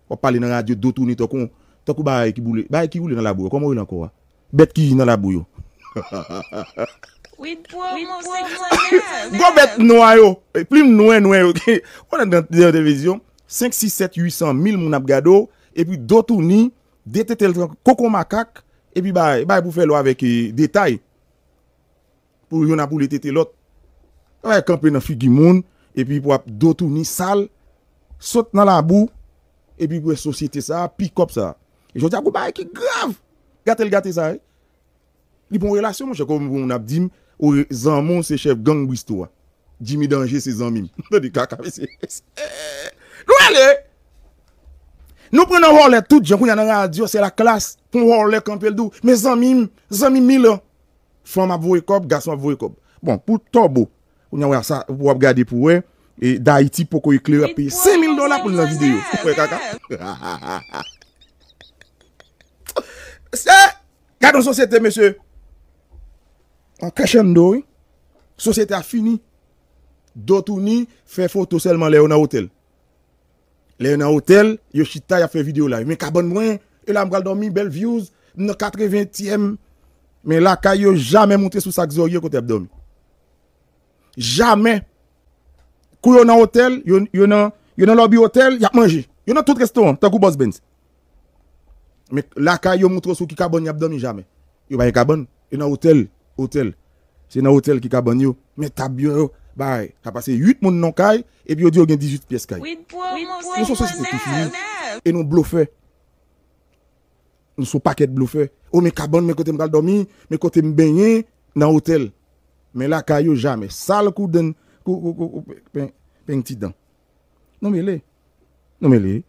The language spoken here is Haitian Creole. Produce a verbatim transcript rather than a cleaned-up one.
W ap pale nan radyo, do touni tankou, tankou bagay ki boule, bagay ki woule nan labou yo. Kòman w rele ankò a? Bèt ki nan labou yo. Gwo bèt nwa yo, plim nwè nwè yo. Ou nan, nan, nan televizyon, senk, sis, sèt, uit san mil moun ap gade w, epi do touni, de tete l tankou koko makak, epi bay, bay pou fè lwa avèk, eh, detay. Pou youn ap woule tete lòt. Bay kanpe nan figi moun, epi pou ap do touni sal, sot nan labou, epi pou wè sosyete sa, pikòp sa. E jodi a, gwo bagay ki grav. Gate l gate sa, wi. Li pran relasyon, monchè, kòm pou moun ap di m, ou re-, zanmi w se chèf gang Bristo a. Jimmy Danje se zanmi m. Tande kaka, mesye. Nou ale! Nou pran nan vòlè tout jan, kounye a nan radyo, se la klas. Pran vòlè kanpe l di w, men zanmi m, zanmi m li lan. Fanm ap voye kòb, gason ap voye kòb. Bon, pou Tòbo, kounye a w ap gade pou wè, e Dayiti poko eklere ap peye senk mil dola pou l nan videyo. Ou kwè kaka? Mesye, gade yon sosyete, mesye. An crescendo, wi. Sosyete a fini. Do touni, fè foto sèlman lè yo nan otèl. Lè yo nan otèl, yo chita, y ap fè videyo live. Men kabann mwen, e la m pral dòmi, bèl views, m nan katreventyèm. Men lakay yo jamè montre sou sak zòrye kote y ap dòmi. Jamè. Kou yo nan otèl, yo, yo nan, yo nan lòbi otèl, y ap manje. Yo nan tout restoran, tankou Boss Benz. Men lakay yo montre w sou ki kabann y ap dòmi jamè. Yo pa gen kabann, yo nan otèl, otèl. Se nan otèl ki kabann yo. Men tab yo, yo, bay. Ka pase uit moun nan kay, epi yo di yo gen dizuit pyès kay. Nou se yon sosyete ki fini. E nou blofè. Nou se yon pakèt blofè. O, men kabann, men kote m pral dòmi, men kote m benyen, nan otèl. Men lakay yo jamè. Sal kou dan, kou, kou, kou, kou, pen, pen ti dan. Nou mele. Nou mele.